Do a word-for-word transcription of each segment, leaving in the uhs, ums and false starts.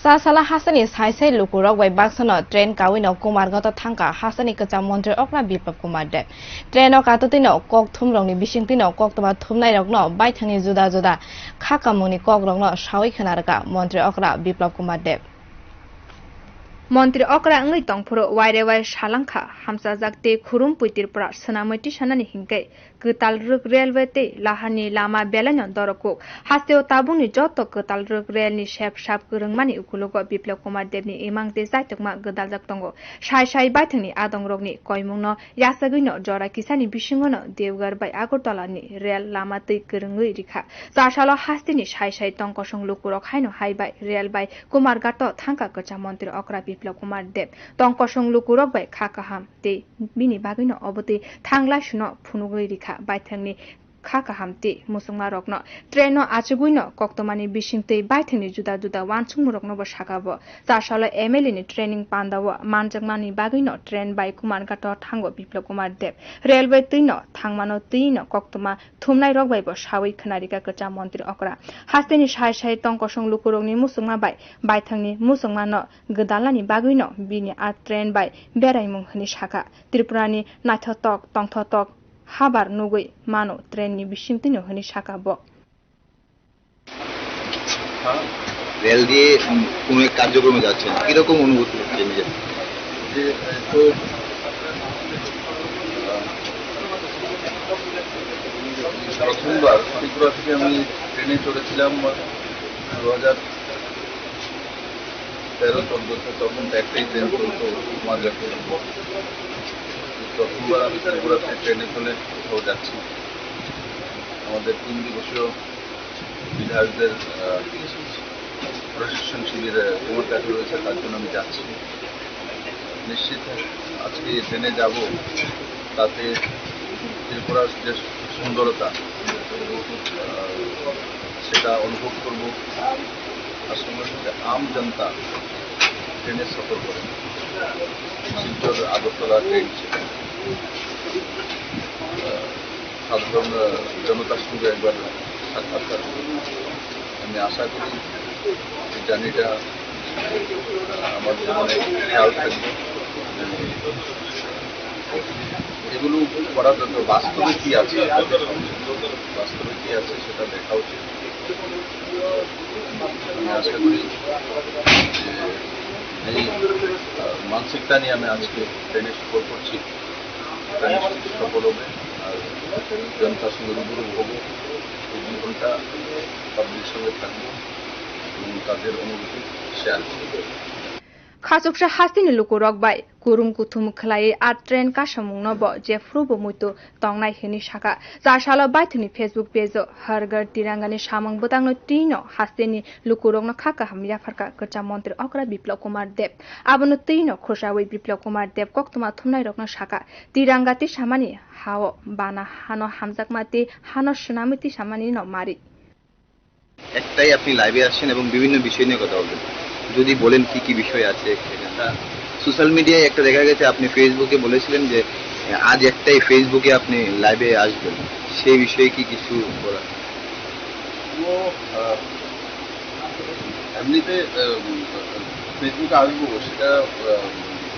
Chasala hasteni sai sai lukurok bai baksano train kawino Kumarghato thangkha hasteni kwcham montri okra Biplab Kumar Deb. Traino katwtwino kokthumrokni bisingtwino koktwma thumnairokno baithangni juda juda kha kamungni kokrokno sawi khna rwkha montri okra Biplab Kumar Deb. Montri okra wngwi tongphuru waire wai salangkha hamchajak tei khurumpui Tripura swnamwi tisanani hinkhe kwtal rwk railway tei laharni lama belaino dorok kuk. Hasteo tabukni joto kwtal rwk railni sep sap kwrwngmani ukulugo Biplab Kumar Debni imang tei chaitokma gwdaljak tongo. Sai sai baithangni adongrokni koimungno yachagwino jora kisani bisingono Deoghar bai Agartala ni rail lama twi kwrwngwi rikha. Chasalo hasteni sai sai tongkosong lukurok haino hai bai rail bai Kumarghato thangkha kwcham montri okra Biplab Kumar Deb. Tongkosong lukurok bai kha kaham tei bini bagwino obo twi thanglai suno phunugwi rikha baithangni kha kaham tei muchungmarokno. Traino achugwino koktwmani bisingtwi baithangni juda juda uansukmungroknobo saka bo. Chasalo M L A ni training pandao manjakmani bagwino train bai Kumarghato thango Biplab Kumar Deb. Railway twino thangmano twino koktwma thumnairok baibo sawi khna rikha kwcham montri okra. Hasteni sai sai tongkosong lukurokni muchungma bai baithangni muchungmano gwdalnani bagwino bini a train bai beraimung hwnwi sakha. Tripurani naithotok tongthotok habar nugwi mano trainni bisingtwino hwnwi sakha bo. Rail দিয়ে কোনো এক কার্যক্রমে যাচ্ছেন, কিরকম অনুভূতি হচ্ছে নিজের? যে, এ, তো, আহ, প্রথমবার ত্রিপুরা থেকে আমি ট্রেনে চড়েছিলাম দু হাজার তেরো চোদ্দতে, তখন তো একটাই ট্রেন চলতো কুমারঘাটে। প্রথমবার আমি ত্রিপুরাতে ট্রেনে চড়ে কোথাও যাচ্ছি। আমাদের তিন দিবসীয় বিধায়কদের, আহ, প্রশিক্ষণ শিবিরে কুমারঘাটে রয়েছে, তার জন্য আমি যাচ্ছি। নিশ্চিত আজকে ট্রেনে যাব, তাতে ত্রিপুরার যে সুন্দরতা, আহ, সেটা অনুভব করব। আর সঙ্গে সঙ্গে আম জনতা ট্রেনে সফর করে, শিলচর আগরতলা ট্রেন সেটা। আহ, সাধারণ, আহ, জনতার সঙ্গে একবার সাক্ষাৎকার হবে। আমি আশা করি এই জার্নিটা, আহ, আমার জীবনে খেয়াল থাকবে। এগুলো করার জন্য বাস্তবে কি আছে, বাস্তবে কি আছে সেটা দেখা উচিত। আমি আশা করি যে এই, আহ, মানসিকতা নিয়ে আমি আজকে ট্রেনে সফর করছি। তাই নিশ্চিত সফল হবে। আর জনতার সঙ্গে রুবরু হবো, এই দুই ঘন্টা পাবলিক সঙ্গে থাকবো এবং তাদের অনুভূতি শেয়ার করবো। Khachuksa hasteni lukurok bai kurum kuthum khlaiwi a train kasamungno bo jephru bo muitu tongnai hwnwi sakha. Chasalo baithangni Facebook page-o Har Ghar Tirangani samung bwtangno twino hasteni lukurokno kha kaham yapharkha kwcham montri okra Biplab Kumar Deb. Abono twino khursawi Biplab Kumar Deb koktwma thumnairokno sakha, Tiranga tisamani ha-o bana hano hamjakma tei hano swnamwi tisamanino mari. একটাই আপনি লাইভে আসছেন এবং বিভিন্ন বিষয় নিয়ে কথা বলবেন। যদি বলেন কি কি বিষয় আছে, সেটা সোশ্যাল মিডিয়ায় একটা দেখা গেছে আপনি ফেসবুকে বলেছিলেন যে, আহ, আজ একটাই ফেসবুকে আপনি লাইভে আসবেন, সেই বিষয়ে কি কিছু বলা? ও, আহ, এমনিতে, আহ, ফেসবুকে আসবো, সেটা, আহ,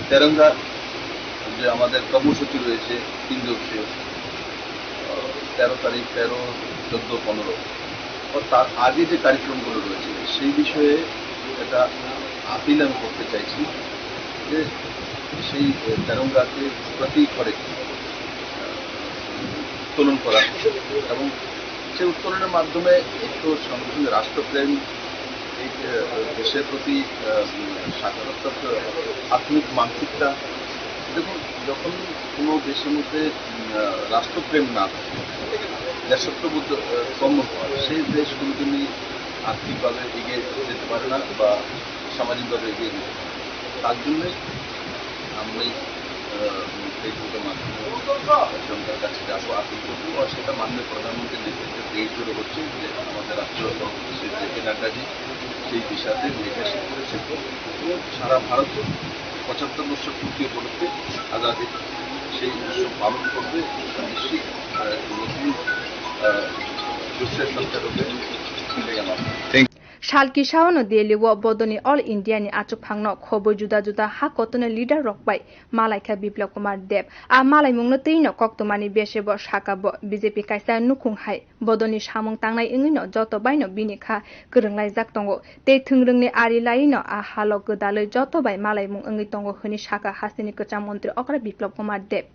তেরঙ্গা যে আমাদের কর্মসূচি রয়েছে তিন দিবসীয়, আহ, তেরো তারিখ, তেরো, চোদ্দ, পনেরো, ও তার আগে যে কার্যক্রমগুলো রয়েছে, সেই বিষয়ে একটা আপিল আমি করতে চাইছি যে সেই, আহ, তেরঙ্গাকে প্রতি ঘরে, আহ, উত্তোলন করা এবং সেই উত্তোলনের মাধ্যমে একটু সঙ্গে সঙ্গে রাষ্ট্রপ্রেম, এই, আহ, দেশের প্রতি, আহ, সাকারাত্মক আধুনিক মানসিকতা। দেখুন, যখন কোনো দেশের মধ্যে, উম, আহ, রাষ্ট্রপ্রেম না থাকে, দেশত্ববোধ, আহ, কম হয়, সেই দেশ কোনোদিনই আর্থিকভাবে এগিয়ে যেতে পারে না বা সামাজিকভাবে এগিয়ে যেতে পারে না। তার জন্যই আমি, আহ, ফেসবুকের মাধ্যমে জনতার কাছে যাবো, আপিল করবো, আর সেটা মাননীয় প্রধানমন্ত্রীর নেতৃত্বে দেশ জুড়ে হচ্ছে যে আমাদের রাষ্ট্রীয় সভাপতি শ্রী জে পি নাড্ডাজি সেই দিশাতে নির্দেশ করেছেন এবং সারা ভারতে পঁচাত্তর বছর পূর্তি উপলক্ষে আজাদির সেই উৎসব পালন করবে। নিশ্চিত, আহ, নতুন, আহ, জোশের সঞ্চার হবে। Thank you. Sal kisa-o no Delhi-o bodolni All India-ni achukphangno khobwi juda juda ha kotorni leader-rok bai malaikha Biplab Kumar Deb. A malaimungno twi'-no koktwmani bese bo sakha bo B J P kaisa nukhung hai bodolni samung tangnai wngwi'-no joto bai'-no bini kha kwrwnglaijak tongo. Tei thwngrwngni ari laiwi'-no a halo gwdalwi joto bai malaimung wngwi tongo hwnwi sakha hasteni kwcham montri okra Biplab Kumar Deb.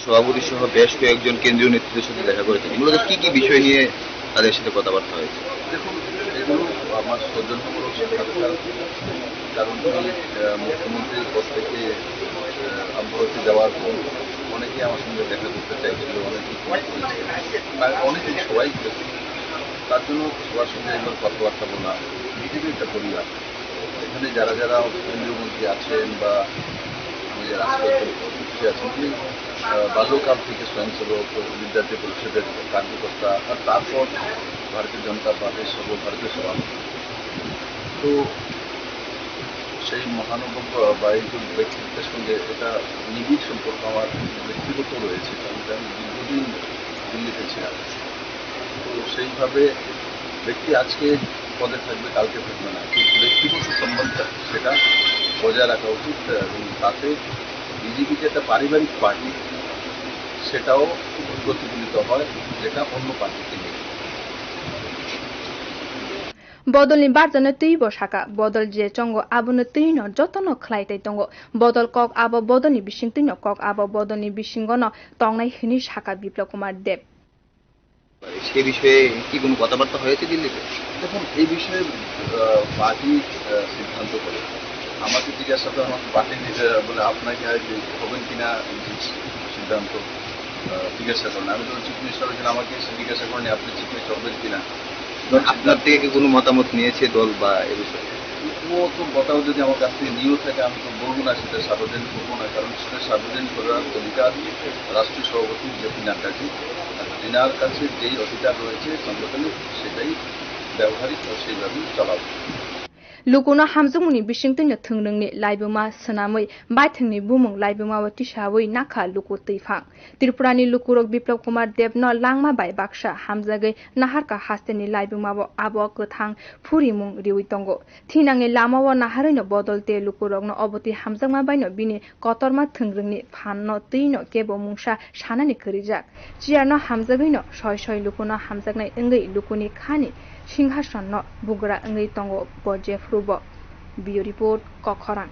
সভাপতি সহ বেশ কয়েকজন কেন্দ্রীয় নেতৃত্বের সাথে দেখা করেছেন। মূলত কি কি বিষয় নিয়ে তাদের সাথে কথাবার্তা হয়েছে? দেখুন, এগুলো আমার সৌজন্যমূলক সাক্ষাৎকার। কারণ কি, আহ, মুখ্যমন্ত্রীর পদ থেকে, আহ, আবহাওয়াতে যাওয়ার পর অনেকে আমার সঙ্গে দেখা করতে চাইছিল, অনেকে ফোন করেছে, বা অনেকে সবাই করেছে। তার জন্য সবার সঙ্গে একবার কথাবার্তা বলা, বিজেপি একটা পরিবার। এখানে যারা যারা কেন্দ্রীয় মন্ত্রী আছেন বা আমাদের রাষ্ট্রীয় কর্মসূচি আছে, উনি, আহ, বাল্যকাল থেকে স্বয়ংসেবক, বিদ্যার্থী পরিষদের কার্যকর্তা, আর তারপর ভারতীয় জনতা পার্টির সর্বভারতীয় সভাপতি। তো সেই মহানুভব বা এই ব্যক্তিত্বের সঙ্গে একটা নিবিড় সম্পর্ক আমার ব্যক্তিগত রয়েছে, কারণ আমি দীর্ঘদিন দিল্লিতে ছিলাম। তো সেইভাবে ব্যক্তি আজকে পদে থাকবে, কালকে থাকবে না, কিন্তু ব্যক্তিগত সম্মানটা সেটা বজায় রাখা উচিত। এবং তাতে বিজেপি যে একটা পারিবারিক পার্টি, সেটাও প্রতিফলিত হয়, যেটা অন্য পার্টিতে নেই। Bodolni barjano twi bo sakha, bodol je chongo abono twi'-no jotono khlai tai tongo. Bodol kok abo bodolni bisingtwi'-no kok abo bodolni bisingono tongnai hwnwi sakha Biplab Kumar Deb. সে বিষয়ে কি কোনো কথাবার্তা হয়েছে দিল্লিতে? দেখুন, এই বিষয়ে, আহ, পার্টি, আহ, সিদ্ধান্ত করে। আমাকে জিজ্ঞাসা করা, আমার পার্টি নিজে বলে, "আপনাকে আর কি হবেন কিনা এই সিদ্ধান্ত?" আহ, জিজ্ঞাসা করেন। আমি তো চিফ মিনিস্টার হয়েছেন, আমাকে এসে জিজ্ঞাসা করেন, "আপনি চিফ মিনিস্টার হবেন কিনা?" তো আপনার থেকে কি কোনো মতামত নিয়েছে দল বা এ বিষয়ে? ও তো মতামত যদি আমার কাছ থেকে নিয়েও থাকে, আমি তো বলবো না, সেটা সার্বজনীন করবো না, কারণ সেটা সার্বজনীন করার অধিকার রাষ্ট্রীয় সভাপতি জেপি নাড্ডাজি। আর এনার কাছে যেই অধিকার রয়েছে সাংগঠনিক, সেটাই ব্যবহারিক, আর সেইভাবেই চলা উচিত। Lukuno hamjakmungni bisingtwi'-no thwngrwngni laibuma swnamwi baithangni bumung laibumao tisawi nakha luku twiphang. Tripurani lukurok Biplab Kumar Debno langma bai baksa hamjagwi naharkha hasteni laibumao abo kwthang phurimung riwi tongo. Thinangni lamao naharwino bodol tei lukurokno obotwi hamjakma baino bini kotorma thwngrwngni phanno twi'-no kebo mungsa sanani kwrwijak. Chiyarno hamjagwino soi soi lukuno hamjaknai wngwi lukuni khani singhasonno bugra wngwi tongo bo jephrubo. Bureau Report, Kokhorang.